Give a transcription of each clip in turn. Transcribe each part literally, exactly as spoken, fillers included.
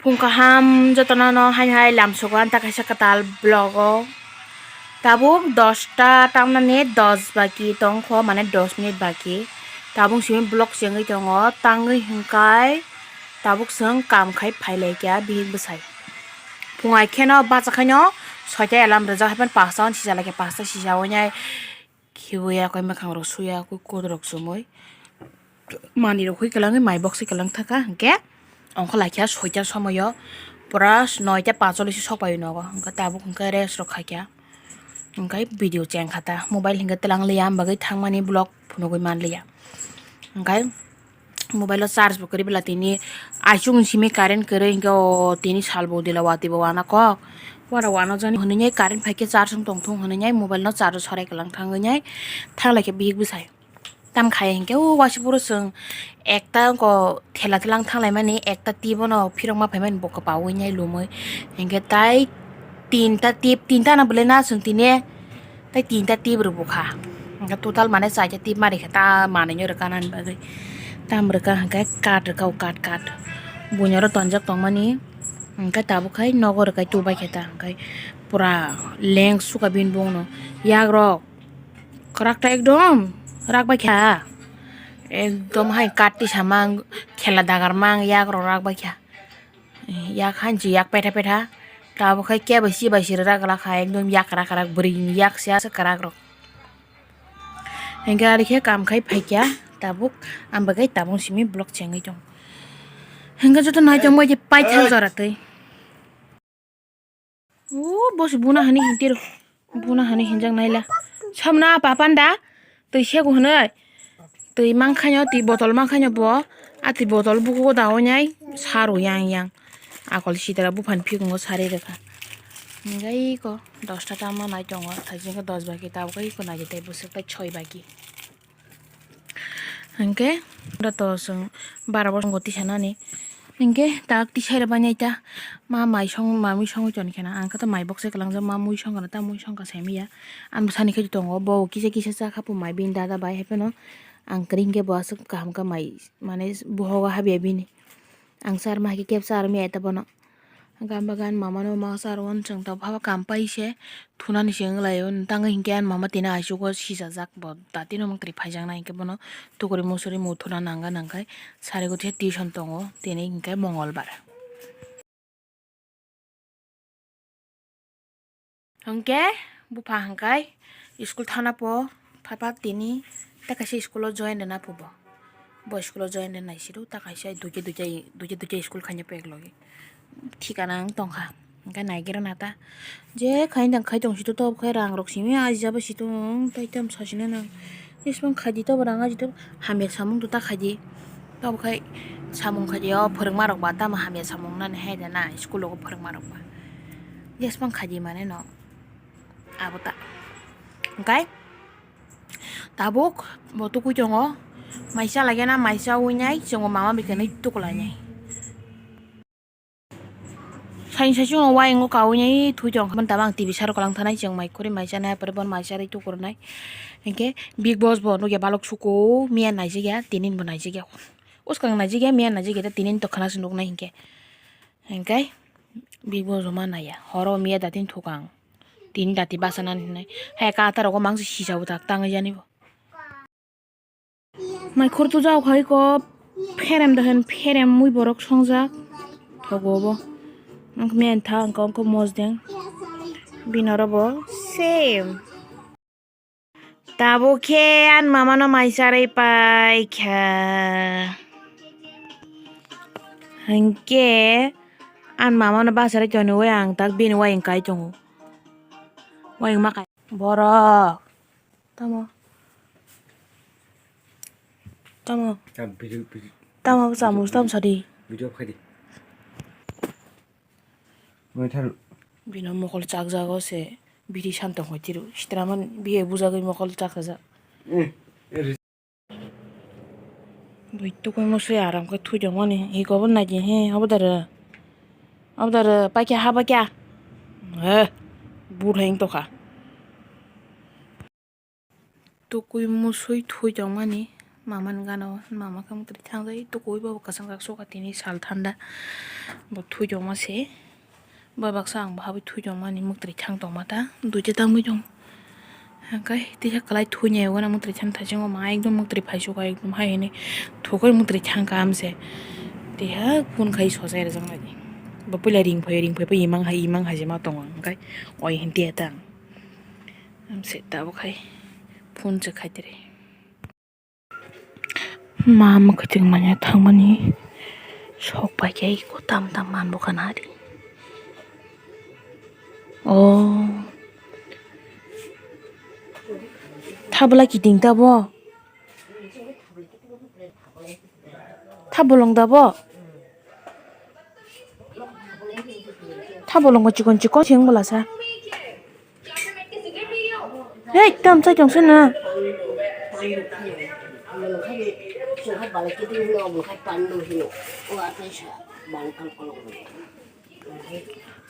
Phung kaham jotono no haino hai lamsogo ang ta kaisa kwtal vlog o. Tabuk dosta tamnani dos baki tongkho, mane dos minute baki. Tabuk simi vlog chengwi tongo, tangwi hwnkhai tabuk chwng kam khai phailaikha bihik bwsai. Phung ai kheno bacha khaino soita alarm rijak, haiphano pasta hwn sijalaikha, pasta sija wngnai. Khiui ya koi mwkhang rok suya koi kot rok chumui manwi rok hui kwlangwi mai box se kwlang thaka hwnkhe ongkha laikha soita somoyo pura noita pacholi se sokpai nogo hwnkhe tabuk hwnkhe rest rok khaikha hwnkhe video chengkha ta mobile hwnkhe twlang liya am bagwi thangmani vlog phunugwi manliya hwnkhe. Mobile o charge bo kwrwi bwla tini aichuk ni simi current kwrwi hwnkhe o tini sal bo dila watwi bo wana kok wara wana jani hwnwi current phaikhe charge wng tongthung hwnwi mobile no charge o sorai kwlang thangwi thanglai khe bihik bwsai tam khai hwnkhe o waisa phuru chwng ekta wngkha thela thela wng thanglai mani ekta twi bono phirok ma phaimani bo kwpaiwi lumwi hwnkhe tai tinta tip tinta no bwlai na chwng tini. Tei tinta tip rw bukha. Hwnkhe total mane chaita tip ma rikha ta manwino rwkha nani bagwi. Tam rwkha hwnkhe kat rwkha o kat kat. Buini oro tonjak tongmani hwnkhe tabuk khai nogo rwkha tubaikhe ta hwnkhe pura leng sukha bini bongno. Yakrok kwrak ta ekdom rak baikha. Ekdom hai kat tisa mang khela dagar mang yakrok rak baikha. Yak hanchi yak petha petha. Tabuk khai kebo si bai si rak rak kha ekdom yak rak rak bwrwi ni yak se aswk kwrak rok. Hwnkhe ari khe kam khai phaikya tabuk ang bagwi tabuk simi vlog chengwi tong. Hwnkhe joto naitong bai paithak jora twi. O bosi buna hani hintir. Buna hani hinjak naila. Samna apa panda. Twi sego hwnwi. Twi mankhaino twi botol mankhaino bo. A twi botol bukugo da onai. Saru yang yang. Akol sitara buphani phikungo sari rwkha. Hingke iko dosta tamo nai tongo. Thaisingke dos baki tabuk iko nai tei bwswk tai soi baki. Hingke da to chwng bara bosongo tisanani. Hingke tak tisai rwbainai ta ma mai song ma mui songwi toni khena ang khe to mai bokse kwlangjak ma mui songkha ta mui songkha saimanya. Ang bwsani khe tongo bo kisa kisa cha kha pumai bini dada bai hai phano ang kwrwi hingke bo aswk kaham khe mai mane bohogo habya bini ang charma hai khe kebo charmaya ta bono. Gam bagan mamano ma charo chwng tabuk haba kam pai se thunani se wnglaio tangwi hinkhe ani mama tini aichugo sijajak bo datino mungtri phaijaknai hinkhe bono tukuri musuri muthuna nangkha nangkhai sarigo tuition tongo tini hinkhe mongolbar. Hwnkhe bupha hwnkhe school thana po phapa tini ta kaisa school o join rwna phubo. Bo school o join rwnai sido ta kaisa duicha duicha duicha duicha school khaina pek logi thikana wng tongkha. Hwnkhe naigerana ta je khaina khai tong sido to khai rang rok simi ajaba sido tei tam sasina nang. Jeswng khaidi to bo rang aji to hamya samung to ta khaidi. To bo khai samung khaidi o phwrwngma rok ba tamo hamya samung nani hai da na school o phwrwngma rok ba. Jeswng khaidi mane no abo ta. Hwnkhe tabuk bo tukui tongo. Mai cha lagena mai cha winai chwngbo mama bai kwnwi tuklainai. Saini saichung o wayung o kaui nai thui tong kha, mani tamo ang T V saro kwlang thanai, chwng mai khurui mai chanai, apore bono mai charwi tuku rwnai. Hinkhe Bigg Boss bo nukya balok suku, miya naijakya, tinin bo naijakya. Uskang naijakya, miya naijakya, tinin to khana se nuknai hinkhe. Hinkhe Bigg Boss bo ma naiya, horo miya datin thukang, tini dati bachanani hinwi. Hai ka ata rogo mangsi sisa bo tak tangwi jani bo. Mai khortu jao khai ko pherem da hen pherem mui borok songjak thogo bo. Ang men tha ang kong ko mosdeng binaro bo same. Tabuk khe an mama no mai charwi pai kha. Hinkhe an mama no bacharwi tonwi ang tak bini wayung kai tongo. Wayung ma kai. Borok. Tamo. Tamo. Tam video, video, tamo video, chamung video, tam sadi. Video khai di. Mai thar. Bino mokol chak jago se biri santong hoi tiru. Sitraman biye bujagwi mokol chak ja. Eh, eh, Bui tukui musui aram khe thui tongmani. Hi khobor nai di he, obo dare. Obo dare, paikha ha paikha. He, bur heng tokha. Tukui musui thui tongmani. Mama ni gana o, mama khe mwtwrwi thangjak, tukui bo kwchang jak suka tini sal thanda. Bo thui tongma se, bo baksa ang bo habwi thui tongmani mwtwrwi thang tongma ta, duita tangwi tong. Hwnkhe tisa kwlai thui nai o gana mwtwrwi thang thaichung ma ekdom mwtwrwi phai suka ekdom hai hwnwi thukui mwtwrwi thang kaham se. Twiha phone khai sochai rwjak nai. Bo puila ring phai ring phai imang hai imang hai se ma tongo hwnkhe oi hwn tiya ta ang. Amse tabuk hai phone se khai tere. Ma mwkhwtwng manya thangmani sok pai khe iko tam tam man bo khana di. Oh. Thabla kiting tabo. Thabolong dabo. Thabolong bo chikon chikon sing bolasa. Hei, tam chai tong sina.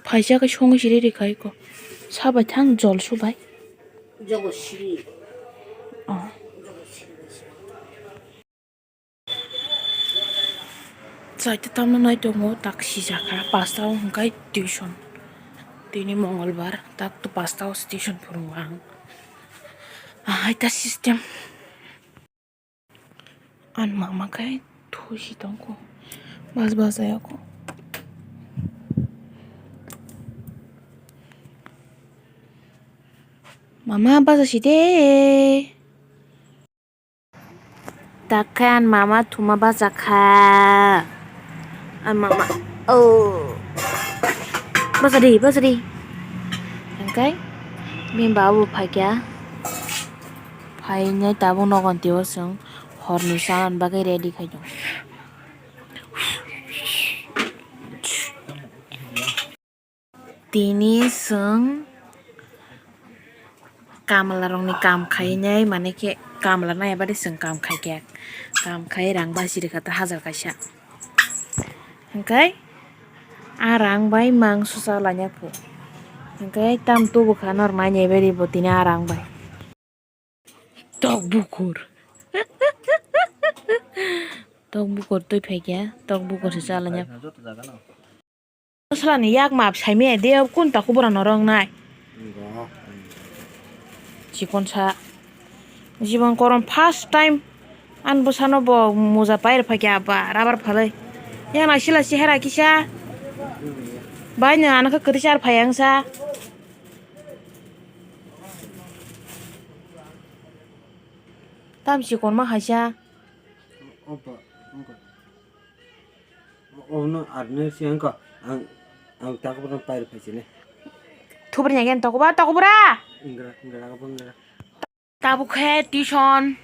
Phaisa khe songwi siri ri khai ko. Sabai thang jol subai. Oh. Chaita tamno nai tongo, tak sijak kha, pasta o hwnkhe tuition. Tini Mongolbar, tak to pasta o tuition phwrwngo ang. Ahai ta system. Ani mama khe thusi tongkho, bas bas ayakho. Mama bas asi de. Takhe ani mama thuma bachakha. Ani mama, oh. Bachadi, bachadi. Hingkai bini baba bo phaikha. Phainai tabuk nogon tio chwng horni chanani bagwi ready khai tongo. Tini chwng kamlarokni kam khainai, mane khe kamla nai bade chwng kam khaikha, kam khai rang bachirikha ta hajar kaisa. Hwnkhe a rang bai mangso cha laina pho. Hwnkhe tam tubukha norok nainai bari bo tini a rang bai. Tok bukur. Tok bukur twi phaikha, tok bukur se chalanya. Salani yak map saimaya de, kun taku bora norok nai. Chikon sa. Jibon korom first time. An bwsano bo moja pair phaikha ba, rubber phalwi. Yang nai sila sihara kisa. Bai no ano khe kwrwi char phai ang sa. Tam chikon ma hai sa. Obo, wngkha. Obono arne si wngkha. Ang, ang takubra pair phaisini. Thubri nyagen takuba, takubra! Ingra, ingra, abo ingra. Tabuk khe tuition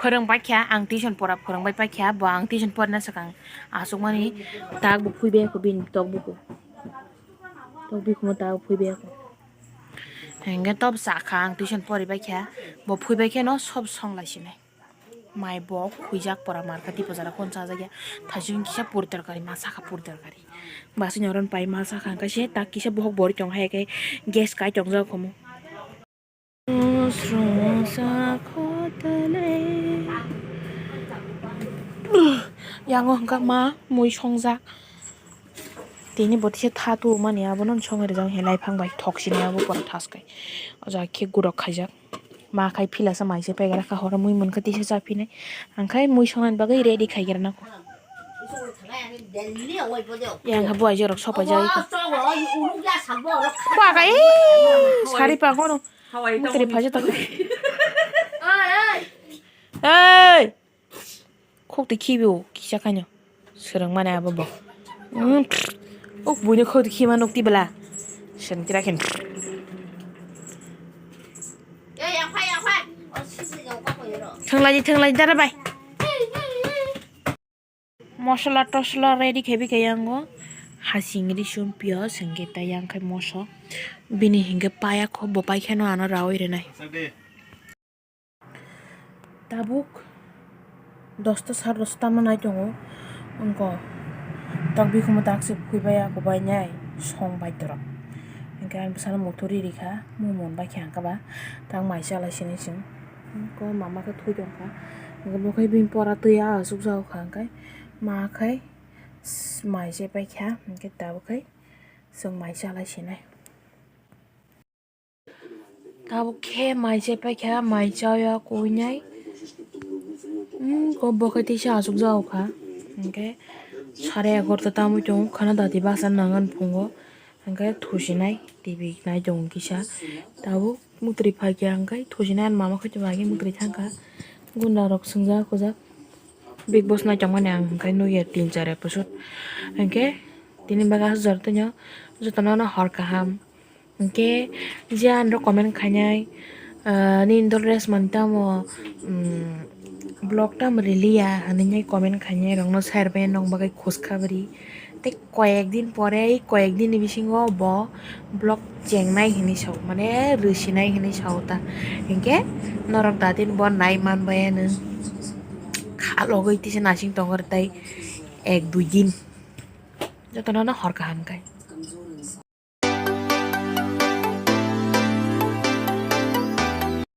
phwrwng paikha, ang tuition pora phwrwng bai paikha, bo ang tuition porna swkang aswkmani tak bo phui bai kho bini tok buku. Tok bikumo tak phui bai kho. Hingke tok sakha ang tuition pori bai kha, bo phui bai khe no sob song lai sinai. Mai bo huijak pora market tipo jara kon chajakya. Thajin kisa puri torkari, ma sakha puri torkari. Basi nyoron pai ma sakha, hingke se tak kisa bohok bori tong hai khe gas kai tong jak khomo. Yang o hingka ma mui songjak. Tini bo tisa tha tu mani abono songwi rijak, he lai phang bai thok sini abo pora thas kai. O jaga khe gurok khaijak. Ma khai phila sa mai se pegera kha horo mui munkha tisa cha phinai. Ang khai mui songnani bagwi ready khai gra nang kho. Yang khe bo aijak rok sopai jak. Ba kai sari pa gono. Mutri phaja ta. Ei! Khok twi khibi o kisa khaino. Swrwng mani abo bo. O buino khok twi khima nuk tibla. Swrwng tira khen. Thanglaji, thanglaji, dara bai. Mosola tosola ready khe bikhe yango. Hasing ri sum piyaj hingke ta yang khai moso. Bini hingke paya kho bo pai kheno ano rawi rinai. Tabuk dosta sar dosta tamo nai tongo. Wngkha tok bikhumo tak se phui bai ako bai nai song bai torok. Hingke ang bwsano muthuri rikha mumon bai khe ang khe ba tak mai chalai sini chwng. Ko mama khe thwi tongkha. Hwnkhe bo khe bini pora twi a aswk jagao kha, hwnkhe ma khai s-, mai se paikha, hwnkhe tabuk khai chwng mai chalai sinai. Tabuk khe mai se paikha, mai chaya kuinai. Hmm, ko bo khe tisa aswk jagao kha, hwnkhe sare egarota tamwi tongo, khana dati basa nangan phungo. Hwnkhe thusinai T V nai tongo kisa. Tabuk muktwi phaikha hwnkhe thusinai ani mama khe chwng agi muktwi thangkha. Gunda rok swngjak hojak. Big Boss nai tongmani ang hwnkhe nukya tin char episode. Hwnkhe tini bagwi aswk jora tongo, jotono no hor kaham. Hwnkhe je anrok comment khainai, ah, nini dol dress man tamo, um, vlog tamo riliya hinwi comment khainai rokno share bai nokbar khe khuska bwrwi. Tei koyek din pore, ei koyek din ni bisingo bo vlog chengnai hinwi sao, mane rwsinai hinwi sao ta. Hinkhe norok da din bo nai man baiya nwng. Kha logwi tisa nasing tongo tei ek dui din. Jotono no hor kaham khe.